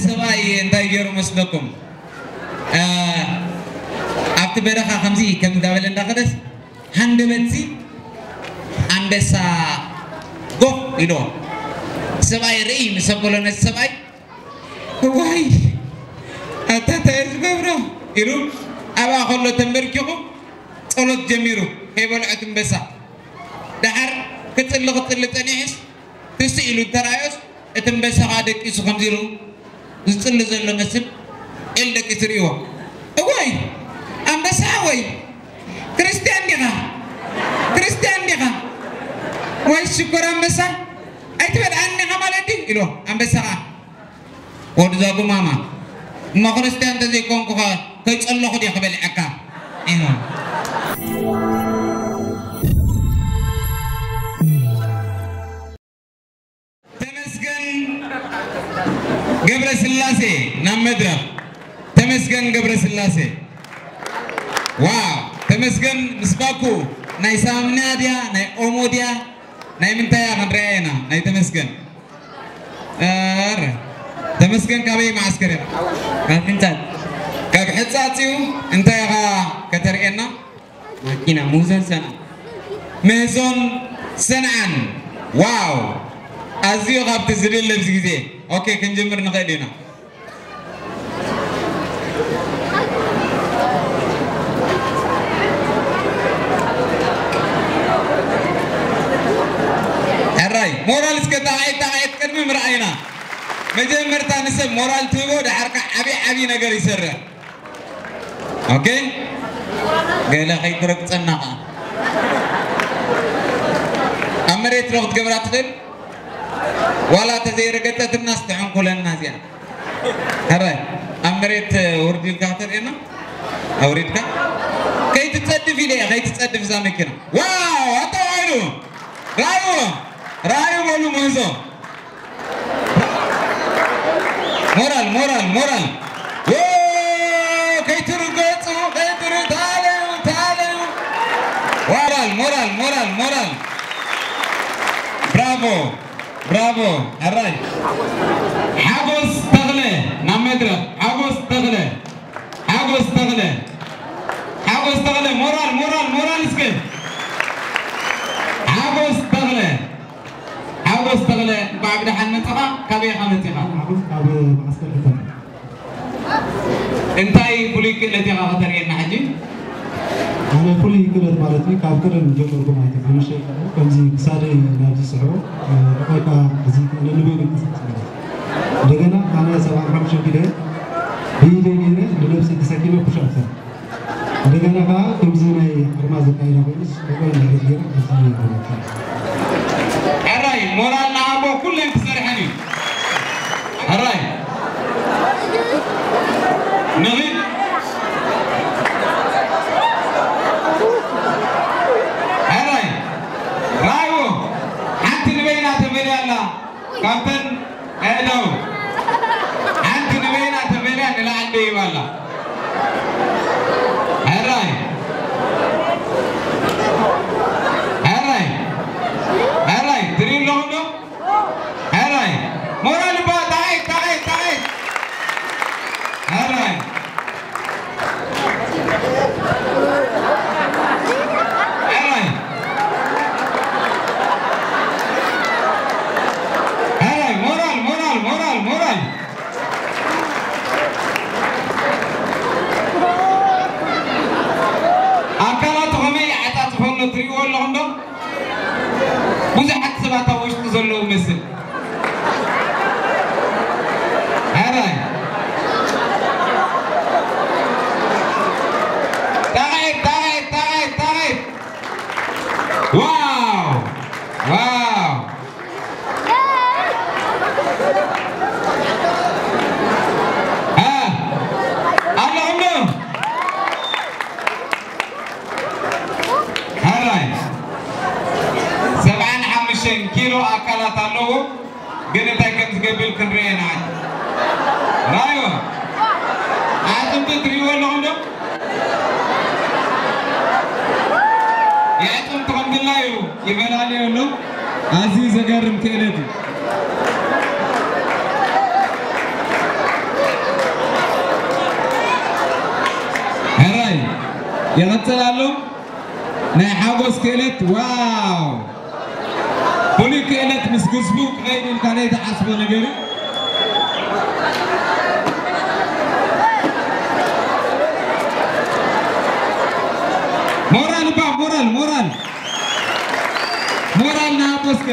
ሰብኣይ እንታይ ገይሩ መስለኩም? እ፣ ኣብቲ በረኻ ከምዚ ከም እንዳበለ እንዳኸደስ ሃንደበትሲ ኣንበሳ ጎፍ ኢልዎ። ሰብኣይ ርእይ ምስ ኣበሎ ነቲ ሰብኣይ፣ "እዋይ፣ ኣታ እንታይ እየ ዝገብሮ?" ኢሉ ኣብኣ ከሎ ተንበርኪኹ ጸሎት ጀሚሩ፣ ከይበልዖ እቲ ኣንበሳ። ደሓር ክጽሊ ክጽሊ ጸኒሑስ፣ ትስ ኢሉ እንተረኣዮስ፣ እቲ ኣንበሳ ኸኣ ደቂሱ ከምዚ ኢሉ ዝጽሊ ዘሎ መስል ኢሉ ደቂሱ ርእይዎ። "እዋይ፣ ኣንበሳ ሓወይ፣ ክርስትያን ዲኻ? ክርስትያን ዲኻ? ወይ ሽኮር ኣንበሳ፣ ኣይትበልዓኒ ኢኻ ማለት ድዩ?" ኢልዎ። ኣንበሳ ኸኣ፣ "ወድዛ ጉማማ፣ እሞ ክርስትያን እንተዘይኮንኩኸ ከይጸለኹ ድየ ክበልዐካ?" ኢልዎ። ተመስገን ገብረስላሴ ናብ መድረኽ። ተመስገን ገብረስላሴ። ዋው! ተመስገን ምስ ባኩ ናይ ሳሙና ድያ፣ ናይ ኦሞ ድያ፣ ናይ ምንታይ እያ ክንሪኣ ኢና፣ ናይ ተመስገን። ኧረ፣ ተመስገን ካበይ መዓስከር ኢኻ? ካብ ሕንጻጽ። ካብ ሕጻጽ እዩ። እንታይ ኢኻ ከተርእየና? ማኪና ምህዞን ሰንዓን። ምህዞን ሰንዓን። ዋው! ኣዝዩ ካብቲ ዝድለ ኣብዚ ግዜ። ኦኬ፣ ክንጅምር ንኽእል ኢና። ሕራይ፣ ሞራል እስከ ጣቕዒት ጣቕዒት ቅድሚ ምርኣይና። መጀመርታ ንሰብ ሞራል ትህቦ፣ ደሓር ከኣ ዓብዪ ዓብዪ ነገር ይሰርሕ። ኦኬ? ገለ ከይትረግጸና ከኣ። ኣብ መሬት ዶ ክትገብራ ትኽእል? ዋላ ተዘይረገጸትናስ ትሕንኩለና እዚኣ። ሕራይ፣ ኣብ መሬት ውርድ ኢልካ ከተርእየና? ኣውሪድካ? ከይትጸድፍ ኢለ እየ፣ ከይትጸድፍ እዛ መኪና። ዋው! ኣታ ውዒሉ! ራእይዎ! ራእዩ በሉ ምህዞ። ሞራል፣ ሞራል፣ ሞራል። ዎ! ከይትርገጹ፣ ከይትር-፣ ታለዩ፣ ታለዩ። ሞራል፣ ሞራል፣ ሞራል፣ ሞራል። ብራቮ፣ ብራቮ። ሕራይ። ሓጎስ ተኽለ ናብ መድረኽ። ሓጎስ ተኽለ። ሓጎስ ተኽለ። ሓጎስ ተኽለ። ሞራል፣ ሞራል፣ ሞራል እስከ። ሓጎስ ተኽለ። ሓጎስ ተኽለ፣ እንኳዕ ብደሓን መጻኻ። ካበይ ኢኻ መጺኻ? ሓጎስ ካብ መዓስከር ከተማ። እንታይ ፍሉይ ክእለት ኢኻ ከተርእየና ሕጂ? ኣነ ፍሉይ ክእለት ማለት እዩ፣ ካብ ቀደም ጀመርኩ ማለት እዩ። ብንእሽተይ ከለኹ ከምዚ ክሳደይ ናብዚ ስሕቦ፣ እ፣ ወይ ከዓ እዚ ነንበይኑ ይንቀሳቐስ ማለት እዩ። እንደገና ኣነ ሰብዓን ሓሙሽተን ኪሎ ብኢደይ ገይረ ንነብሰይ ተሰኪመ ፑሽ ኣፕ ሰር እንደገና ከዓ ከምዚ ናይ ኣርማ ዘካይዳ ኮይኑስ፣ በቆል ናይ ቤት ገይረ ከምዚ ይገብረካ። ሕራይ፣ ሞራል ንኣቦ ኩለን ክሰርሐን እዩ። ሕራይ። ንኺድ። ሕራይ። ራእይዎ። ሓንቲ ንበይና ተፈልያ ኣላ። ካብተን ኣእዳው ሓንቲ ንበይና ተፈልያ ንላዕሊ ደይባ ኣላ። ሕራይ። ሕራይ። ሕራይ። ትርእዩ ኣለኹም ዶ? ሕራይ። ሞራል እባ፣ ጣቕዒት፣ ጣቕዒት፣ ጣቕዒት። ሕራይ። ሕራይ። ሕራይ፣ ሞራል፣ ሞራል፣ ሞራል፣ ሞራል። ኣካላቱ ከመይ ይዓጻጽፎ ኣሎ ትርእይዎ ኣለኹም ዶ? ብዙሓት ሰባት ኣብ ውሽጡ ዘለዉ መስል። ሕራይ። ጣቕዒት፣ ጣቕዒት፣ ጣቕዒት፣ ጣቕዒት። ዋው! ዋው! እ፣ ኣለኹም ዶ? ሕራይ። ሰብዓን ሓሙሽተን ኪሎ ኣካላት ኣለዎ፣ ግን እንታይ ከም ዝገብር ክንርኤ ንዓት። ራዮ። ኣጥንቱ ትርእይዎ ኣለኹም ዶ? የዕጥምቲ ከም ድላዩ ይፈላለዩ ኣሎ። ኣዝዩ ዘገርም ክእለት እዩ። ይቐጽል ኣሎ። ናይ ሓጎስ ክእለት፣ ዋው! ፍሉይ ክእለት ምስ ግዝፉ ክኸይድ ኢልካ ዘይትሓስቦ ነገር እዩ። ሞራል እባ፣ ሞራል፣ ሞራል። ሞራል ንሓጎስከ።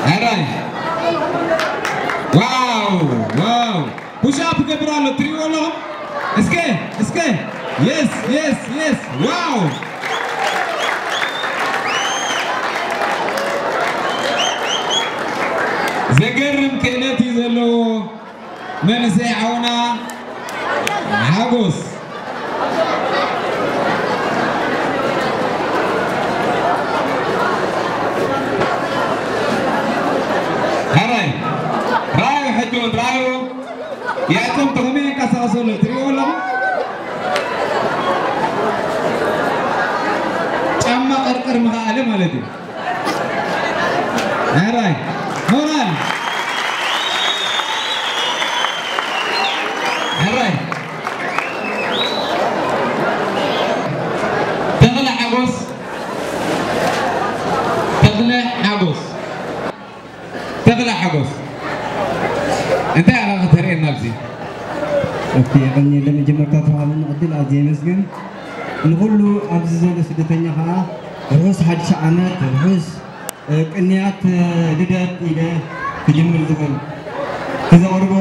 ሕራይ። ዋው፣ ዋው። ፑሽ ኣፕ ይገብር ኣሎ፣ ትሪእዎ ኣለኹም? እስከ፣ እስከ። የስ፣ የስ፣ የስ። ዋው። ዘገርም ክእለት እዩ ዘለዎ መንእሰይ ሓውና ሓጎስ። ሕራይ፣ ራእዩ ሕጂ እውን ራእዩ። የዕጽምቲ ከመይ ይንቀሳቐሱ ኣለዉ ትሪእዎ ኣለኹም? ጫማ ቀርቅር ምኽኣለ ማለት እዩ። ሕራይ፣ ሞራል። ሕራይ። ተኽለ ሓጎስ፣ ተኽለ ሓጎስ። ተኽለ ሓጎስ፣ እንታይ ኢኻ ከተርእየና ኣብዚ? ኦኬ፣ የቐንየለ። መጀመርታ ተዋሃበኒ ዕድል ኣዝየ የመስግን። ንኹሉ ኣብዚ ዘሎ ስደተኛ ኸዓ ርሑስ ሓድሽ ዓመት፣ ርሑስ፣ እ፣ ቅንያት፣ እ፣ ልደት ኢለ ክጅምር ዝኽእል። እቲ ዘቕርቦ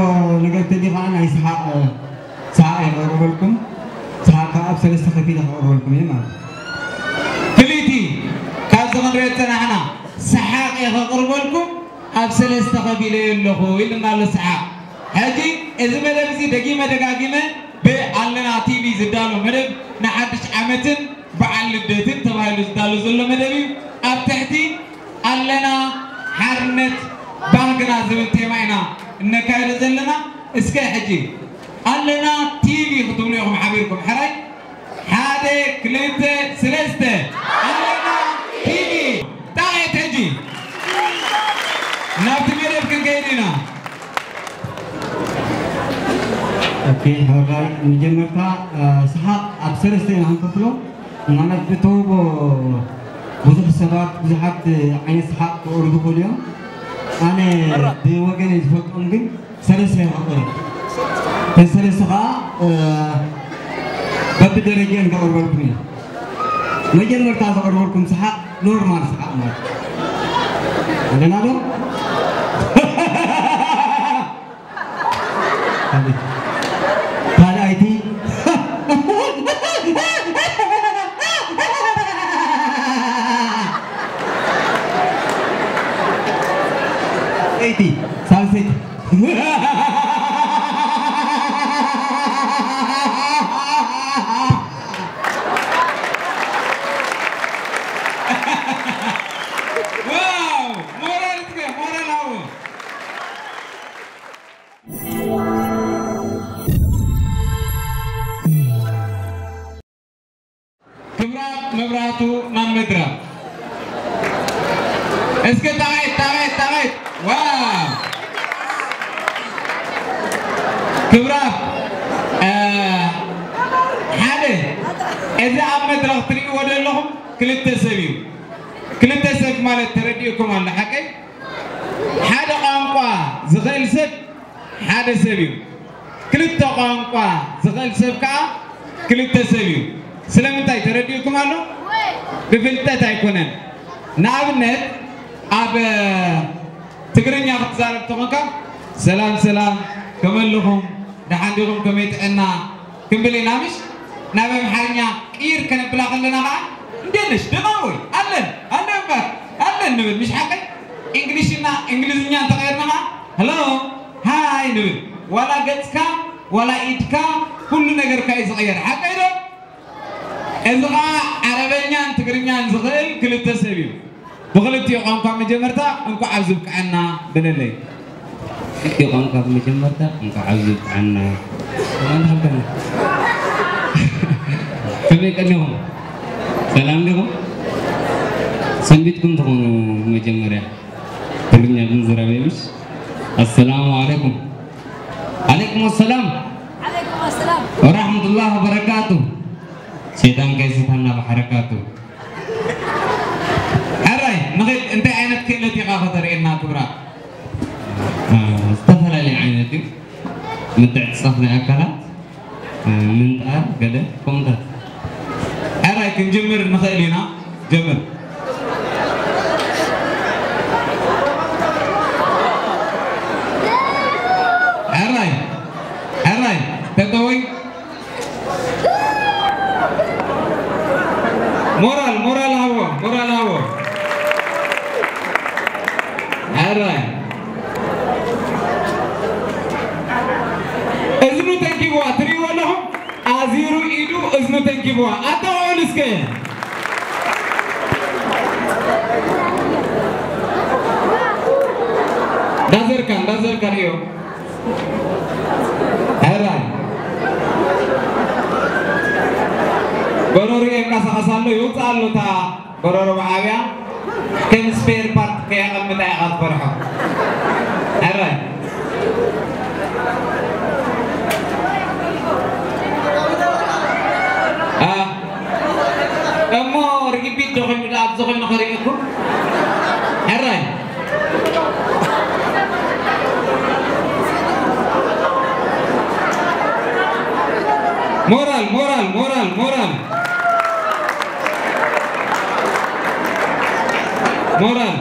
ነገር ተልዩ ኸዓ ናይ ሰሓቕ፣ እ፣ ሰሓቕ እየ ከቕርበልኩም። ሰሓቕ ከኣ ኣብ ሰለስተ ከፊለ ከቕርበልኩም እየ ማለት እዩ። ፍልይቲ ካብዚ ክንሪኦ ዝጸናሕና ሰሓቕ እየ ከቕርበልኩም ኣብ ሰለስተ ከፊለ ኣለኹ ኢልና ኣሎ ሰሓቕ። ሕጂ እዚ መደብ እዚ ደጊመ ደጋጊመ ብኣለና ቲቪ ዝዳሎ መደብ ንሓድሽ ዓመትን በዓል ልደትን ተባሂሉ ዝዳሎ ዘሎ መደብ እዩ። ኣብ ትሕቲ ኣለና ሓርነት ባህግና ዝብል ቴማ ኢና እነካይዶ ዘለና። እስከ ሕጂ ኣለና ቲቪ ክትብሉ ኢኹም ሓቢርኩም። ሕራይ፣ ሓደ፣ ክልተ፣ ሰለስተ። ኣለና ቲቪ። ጣቕዒት ሕጂ ናብቲ መደብ ክንከይድ ኢና። ኦኬ፣ ሕራይ፣ መጀመርታ፣ እ፣ ሰሓቕ ኣብ ሰለስተ ኢና ክንከፍሎ። ማለት ብተውቦ ብዙሕ ሰባት ብዙሓት ዓይነት ሰሓቕ ክቕርቡ ይኽእሉ እዮም። ኣነ ብወገነይ ዝፈልጦም ግን ሰለስተ እዮም ክቕርብ። እተን ሰለስተ ከዓ፣ እ፣ በብደረጃን ከቕርበልኩም እየ። መጀመርታ ዘቕርበልኩም ሰሓቕ ኖርማል ሰሓቕ ማለት እዩ። ኣለና ዶ? ካልኣይቲ። ሳልሰይቲ። ሳልሰይቲ። ዋው! ሞራል እስከ፣ ሞራል ሃቦ። ክብራት መብራህቱ ናብ መድረኽ። እስከ ጣቕዒት፣ ጣቕዒት፣ ጣቕዒት። ዋው! ክብራት፣ እ፣ ሓደ፣ እዚ ኣብ መድረኽ ትርእይዎ ዘለኹም ክልተ ሰብ እዩ። ክልተ ሰብ ማለት ተረዲእኩም ኣሎ፣ ሓቀይ? ሓደ ቋንቋ ዝኽእል ሰብ ሓደ ሰብ እዩ። ክልተ ቋንቋ ዝኽእል ሰብ ከኣ ክልተ ሰብ እዩ። ስለምንታይ ተረዲእኩም ኣሎ? ብፍልጠት ኣይኮነን። ንኣብነት ኣብ ትግርኛ ክትዛረብ ተኾንካ፣ "ሰላም ሰላም፣ ከመይ ኣለኹም? ደሓን ዲኹም? ከመይ ጥዕና?" ክንብል ኢና፣ ምሽ? ናብ ኣምሓርኛ ቅይር ከነብላ ከለና ኸዓ፣ "እንዴት ነሽ? ደህና ወይ? ኣለን፣ ኣለን እምበር፣ ኣለን" ንብል፣ ምሽ ሓቀይ? እንግሊሽና፣ እንግሊዝኛ እንተቐየርና ኸዓ፣ "ሄሎ፣ ሃይ" ንብል። ዋላ ገጽካ፣ ዋላ ኢድካ፣ ኩሉ ነገርካ እዩ ዝቕየር። ሓቀይ ዶ? እዚ ኸዓ ዓረበኛን ትግርኛን ዝኽእል ክልተ ሰብ እዩ። ብኽልቲኡ ቋንቋ መጀመርታ እንኳዕ ኣብዚ ብቅዓና በለለይ። ክልቲኡ ቋንቋ ብመጀመርታ እንኳዕ ኣብዚ ብቅዓና። ሰላም ሃብተና። ከመይ ቀኒኹም? ሰላም ዲኹም? ሰንቢትኩም ትኾኑ መጀመርያ። ትግርኛ ብምዝራብ የምሽ። السلام عليكم. عليكم السلام. عليكم السلام. ورحمة الله وبركاته. شيطان كيستنى بحركاته. ሕራይ ንኽድ እንታይ ዓይነት ክእለት ኢኻ ከተርእየና ክብራ? ዝተፈላለዩ ዓይነት እዩ። ምትዕጽጻፍ ናይ ኣካላት፣ ምንጣር፣ ገለ ከምታት። ሕራይ ክንጅምር ንኽእል ኢና። ጀምር። ሕራይ፣ ሕራይ፣ ተጠወይ። ሞራል፣ ሞራል ሃቦ፣ ሞራል ሃቦ። ሕራይ። እዝኑ ተንኪብዋ፣ ትርእይዎ ኣለኹም? ኣዚሩ ኢዱ እዝኑ ተንኪብዋ። ኣታ ውዕል እስከ። ዳዘርካ፣ ዳዘርካ ርእዮ። ሕራይ። ጎረሮ የንቀሳቐስ ኣሎ፣ ይውፅእ ኣሎ እታ ጎረሮ ብዓብያ ከም ስፔር ፓርት ከየቐምጣ ኢኻ ትፈርሖ። ሕራይ። አ፣ እሞ ርግቢት ዶ ኮይኑ ደኣ ኣብዚ ኮይኑ ከርእየኩም? ሕራይ። ሞራል፣ ሞራል፣ ሞራል፣ ሞራል። ሞራል።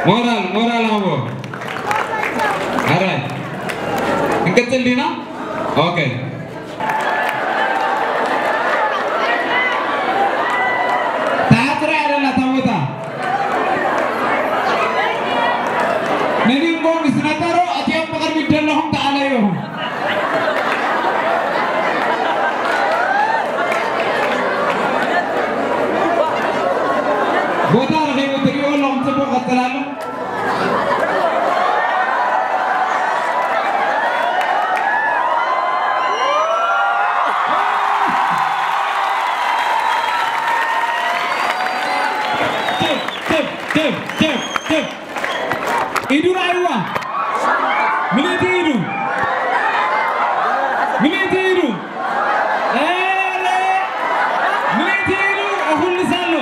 ሞራል፣ ሞራል ሃቦ። ሕራይ። ክንቅጽል ዲና? ኦኬ። ተዓጽራ እያ ዘላ እታ ቦታ። ነኒምቦ ምስ ነጠሮ፣ እቲኦም ብቕድሚት ዘለኹም ተኣለዩ። ቦታ ረኺቡ ትርእይዎ ኣለኹም፣ ጽቡቕ ቀጽል ኣሎ። ኢዱ ራእይዋ። ምልእቲ ኢዱ። ምልእቲ ኢዱ። ኤረ! ምልእቲ ኢዱ ኣኹልስ ኣሎ።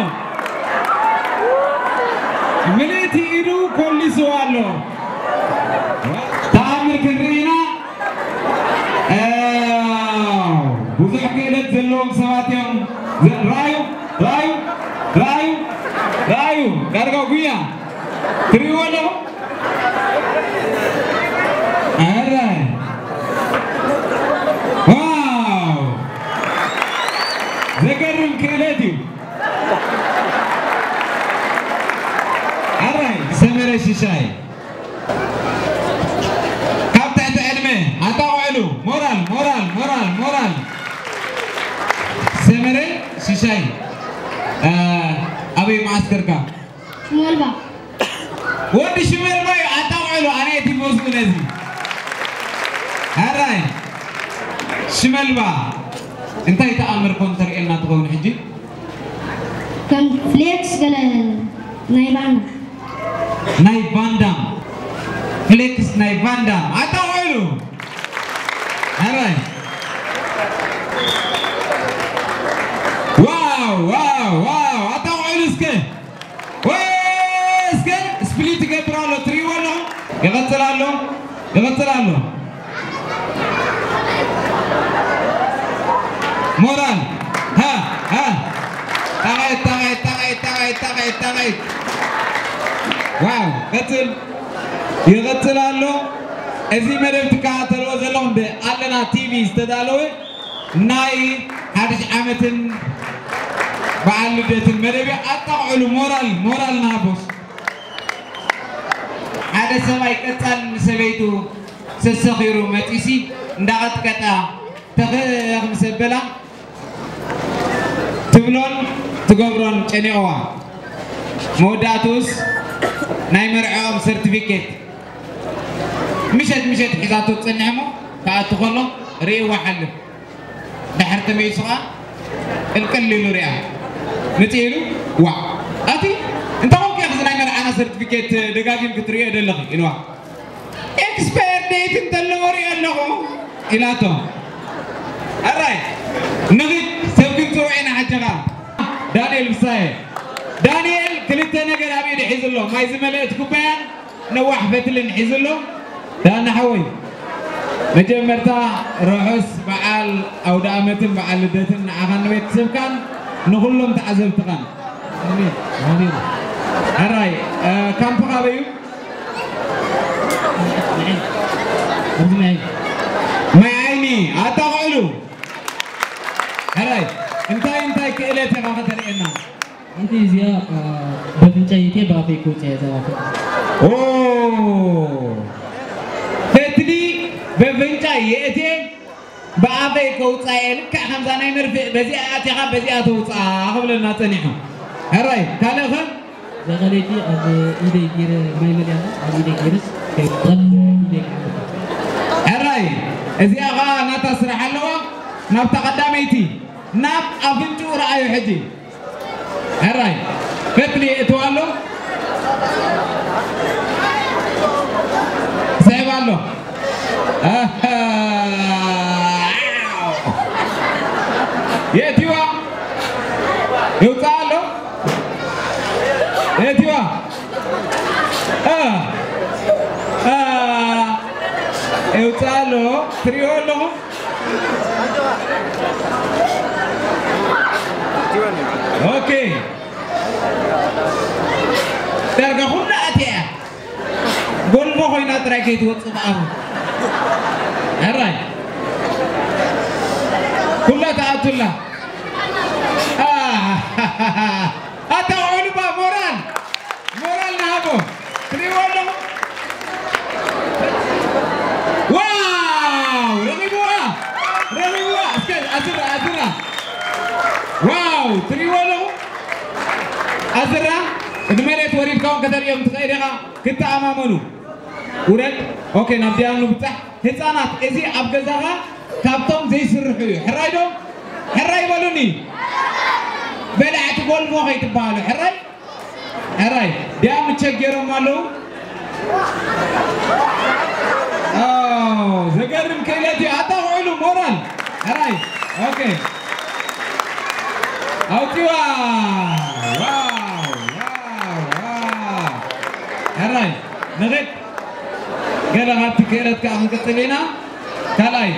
ምልእቲ ኢዱ ኮሊስዋ ኣሎ። ተኣምር ክንርኢ ኢና። ኣው፣ ብዙሕ ክእለት ዘለዎም ሰባት እዮም። ዘ-፣ ራዩ፣ ራዩ፣ ራዩ፣ ራዩ፣ ዳርጋ ጉያ። ትርእይዎ ኣለኹም? ኣራይ። ዋው! ዘገርም ክእለት እዩ። ኣራይ፣ ሰመረ ሽሻይ። ካብ ትሕቲ ዕድመ ኣጣቕዕሉ። ሞራል፣ ሞራል፣ ሞራል፣ ሞራል። ሰመረ ሽሻይ፣ እ፣ ኣበይ መዓስከርካ? ሽመልባ። ወዲ ሽመልባ እዩ፣ ኣጣቕዕሉ። ኣነ እቲ መስሉ ነዚ። ኣራይ፣ ሽመልባ፣ እንታይ ተኣምር ኮን ተርእየና ትኸውን ሕጂ? ከም ፍሌክስ ገለ ናይ ባንዳ። ናይ ቫንዳም። ፍሌክስ ናይ ቫንዳም። ኣጣቕዕሉ። ኣራይ። ዋው፣ ዋው፣ ዋው። ኣጣቕዕሉ እስከ። ወይ እስከ ስፕሊት ይገብር ኣሎ። ትርእይዎ ኣለኹም? ይቐጽል ኣሎ። ይቐጽል ኣሎ። ሞራል። ሃ፣ ሃ። ጣቓይት፣ ጣቓይት፣ ጣቓይት፣ ጣቓይት፣ ጣቓይት፣ ጣቓይት። ዋው፣ ቀጽል። ይቐጽል ኣሎ። እዚ መደብ ትከታተልዎ ዘለኹም ብኣለና ቲቪ ዝተዳለወ ናይ ሓድሽ ዓመትን በዓል ልደትን መደብ ኣጣቕዕሉ። ሞራል፣ ሞራል ንሃቦስ። ሓደ ሰብኣይ ቀጻል ንሰበይቱ ሰሰኺሩ መጺሲ እንዳቐጥቀጣ ተኽኽ ምስ ኣበላ ትብሎን ትገብሮን ጨኒቕዋ። መወዳእትኡስ ናይ መርዕኦም ሰርቲፊኬት ምሸት ምሸት ሒዛቶ ትጸንሕ እሞ ክኣቱ ከሎ ርእይዋ ሓልፍ። ድሕሪ ተመይሱ ኸኣ ቅልቅል ኢሉ ሪኣ። መጺኡ ኢሉ፣ "ዋእ፣ ኣቲ እንታይ ኮንኪ ኢኺ እዚ ናይ መርዓና ሰርቲፊኬት ደጋጊምኪ ትርእዮ ዘለኺ?" ኢልዋ። "ኤክስፓየር ዴት እንተለዎ ርእዮ ኣለኹ" ኢላቶ። ሕራይ፣ ንኺድ ሰብ ክንጽውዕ ኢና ሕጂ ኸኣ። ዳንኤል ፍሳየ። ዳንኤል ክልተ ነገር ኣብ ኢዱ ሒዙ ኣሎ፣ ማይ ዝመልአት ኩባያን ነዋሕ ፈትልን ሒዙ ኣሎ። ዳና ሓወይ፣ መጀመርታ ርሑስ በዓል ኣውደ ኣመትን በዓል ልደትን ንዓኻን ንቤተሰብካን ንኹሎም ተዓዘብትኻን። ኣሜን፣ ኣሜን። ሕራይ፣ እ፣ ካምፕ ካበይ እዩ? ኣብዚ ማይ። ማይ ዓይኒ፣ ኣታ ውዕሉ። ሕራይ፣ እንታይ እንታይ ክእለት ኢኻ ከተርእየና? እቲ እዚኣ፣ እ፣ በፍንጫይ እትየ ብኣፈይ ክውፅእ እየ ዘባፍን። ኦ፣ ፈትሊ በፍንጫይ የእትየ ብኣፈይ ከውፅኣ እየ። ልክዕ ከምዛ ናይ መርፍእ በዚኣ ኣቲኻ በዚኣ ተውፅኣ ክብለና ፀኒሑ። ሕራይ፣ ካልእ ኸ? እዛ ካልኣይቲ ኣብ ኢደይ ገይረ ማይ መሊኣ፣ ኣብ ኢደይ ገይረስ ከይወፅኣት ኢደይ ክሓልፋ። ሕራይ፣ እዚኣ ኸኣ ናታ ስራሕ ኣለዋ። ናብታ ቀዳመይቲ፣ ናብ ኣፍንጭኡ ረኣዩ ሕጂ። ሕራይ፣ ፈትሊ የእትዋ ኣሎ። ስዕብ ኣሎ። ኣሃ። የእትዋ። የውፅኣ ኣሎ። የእትዋ። እ፣ እ፣ የውፅኣ ኣሎ። ትሪእዎ ኣለኹም። ኦኬ። ዳርጋ ኩላ ኣትያ እያ። ጎልቦ ኮይና ጥራይ ከይትወፅእ ብኣፉ። ሕራይ። ኩላ ተኣቱላ። አ፣ ኣታ ውዕሉባ ሞራል። ሞራል ንሃቦ። ትሪእዎ ኣለኹም? ዋው! ረኺብዋ! ረኺብዋ! እስከ ኣዝራ፣ ኣዝራ። ዋው! ትሪእዎ ኣለኹም? ኣዝራ፣ ቅድሚ መሬት ወሪድካ እውን ከተርእዮም ትኽእል ኢኻ። ክተኣማመኑ። ውረድ። ኦኬ፣ ናብ ዲያኑ ብጻሕ። ህጻናት፣ እዚ ኣብ ገዛኻ ካብቶም ዘይስርሑ እዩ። ሕራይ ዶ? ሕራይ በሉኒ። በላዕቲ ጎልፎ ከይትበሃሉ። ሕራይ? ሕራይ። ዲያኑ ቸገሮም ኣለዉ። ኦ፣ ዘገርም ክእለት እዩ። ኣታ ውዕሉ ሞራል። ሕራይ። ኦኬ። ኣውጺዋ። ዋው፣ ዋው፣ ዋው። ሕራይ። ንኺድ። ገለ ካብቲ ክእለት ከኣ ክንቅጽል ኢና። ካልኣይ።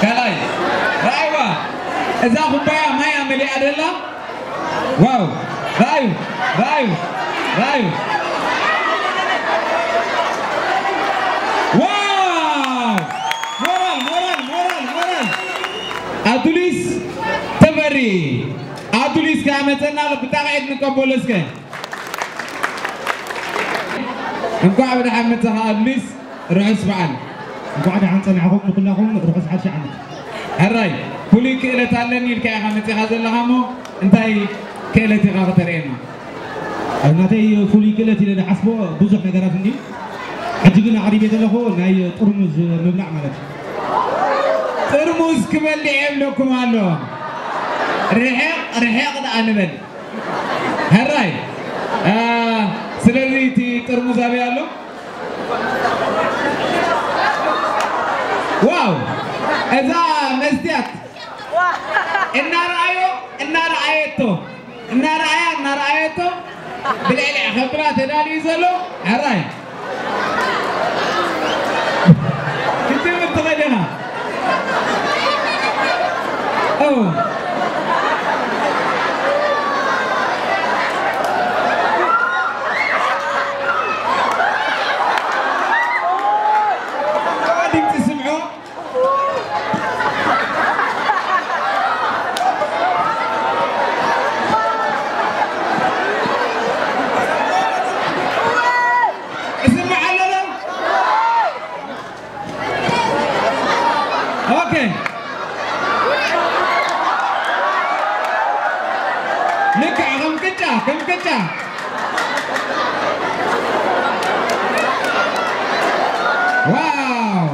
ካልኣይ። ረኣይዋ። እዛ ኩባያ ማይ እያ መሊኣ ደላ። ዋው! ራእዩ! ራእዩ! ራእዩ! ዋው! ሞራል፣ ሞራል፣ ሞራል፣ ሞራል! ኣዱሊስ ተፈሪ! ኣዱሊስ ከኣ መጸና ኣሎ፣ ብጣቕዒት ንቀበሎ እስከ። እንኳዕ ብደሓን መጻኻ ኣዱሊስ። ርሑስ በዓል። እንኳዕ ደሓን ጸናሕኹም፣ ንኩላኹም ርሑስ ሓድሽ ዓመት። ሕራይ፣ ፍሉይ ክእለት ኣለኒ ኢልካ ኢኻ መጺኻ ዘለኻ እሞ፣ እንታይ ክእለት ኢኻ ከተርእየና? ናተይ ፍሉይ ክእለት ኢለ ዝሓስቦ ብዙሕ ነገራት እንዲ፣ ሕጂ ግን ኣቕሪበ ዘለኹ ናይ ጥርሙዝ ምብላዕ ማለት እዩ። ጥርሙዝ ክበልዕ የብለኩም ኣሎ። ርሕቕ፣ ርሕቕ ደኣ ንበል። ሕራይ፣ እ፣ ስለዚ እቲ ጥርሙዝ ኣበይ ኣሎ? ዋው! እዛ መስትያት እናረኣዮ፣ እናረኣየቶ፣ እናረኣያ፣ እናረኣየቶ፣ ብልዕልዕ ከብላ ተዳልዩ ዘሎ፣ ሕራይ። ክትብል ትኽእል ኢኻ። ኦ። ድምፂ ስምዖ። እስምዕ ኣሎ ዶ? ኦኬ። ልክዕ ከም ቅጫ፣ ከም ቅጫ። ዋው!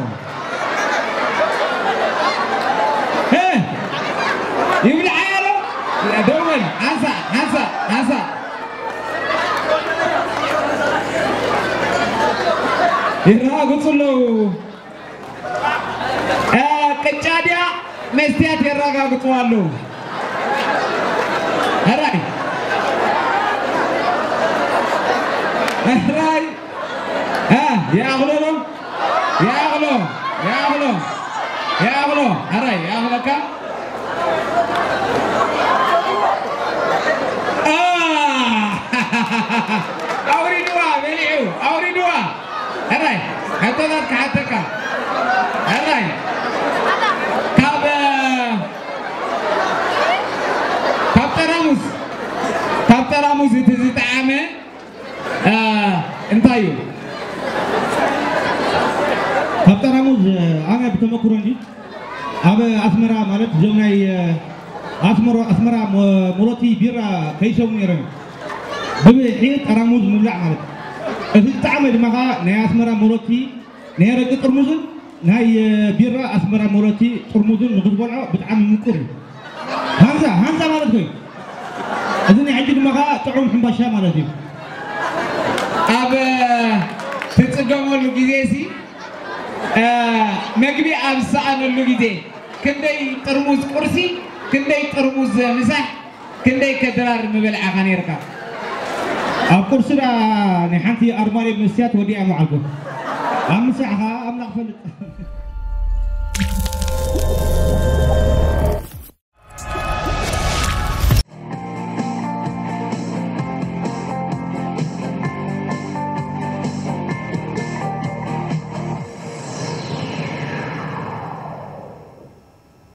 ሄ! ይብልዓያ ዶ? ደው በል። ይረጋግጹ ኣለዉ። እ፣ ቅጫ ድያ መስትያት የረጋግጹ ኣለዉ። ሕራይ። ሕራይ። እ፣ ይኣኽሎ ዶ? ይኣኽሎ። ይኣኽሎ። ይኣኽሎ። ሕራይ። ይኣኽለካ። አ! ኣውሪድዋ፣ በሊዑ፣ ኣውሪድዋ። ሕራይ፣ ሕቶታት ክሓተካ። ሕራይ፣ ካብ፣ ካብ ጠራሙዝ፣ ካብ ጠራሙዝ እቲ ዝጠዓመ፣ አ፣ እንታይ እዩ? ካብ ጠራሙዝ፣ ኣነ ብተመክሮ እንጂ ኣብ ኣስመራ ማለት እዞም ናይ፣ እ፣ ኣስመሮ-፣ ኣስመራ ሞ-፣ ሞሎቲ ቢራ ከይሰሙ ነይሮም። ብብዝሒ ጠራሙዝ ምብላዕ ማለት። እቲ ዝጠዓመ ድማ ኸዓ ናይ ኣስመራ ሞሎቲ ናይ ኣረቂ ጥርሙዝን ናይ፣ እ፣ ቢራ ኣስመራ ሞሎቲ ጥርሙዝን ንኽትበልዖ ብጣዕሚ ምቁር እዩ። ሃንዛ፣ ሃንዛ ማለት ኮይኑ። እዚ ናይ ሕጂ ድማ ኸዓ ጥዑም ሕምባሻ ማለት እዩ። ኣብ፣ እ፣ ትጽገመሉ ግዜ ሲ፣ እ፣ መግቢ ኣብ ዝሰኣነሉ ግዜ ክንደይ ጥርሙዝ ቁርሲ፣ ክንደይ ጥርሙዝ ምሳሕ፣ ክንደይ ከድራር ምበልዓኻ ነይርካ? ኣብ ቁርሲ ደኣ ናይ ሓንቲ ኣርማድዮ መስትያት ወዲኣ ምዓልኩ። ኣብ ምሳሕ ኸኣ ኣምላኽ ፈልጥ።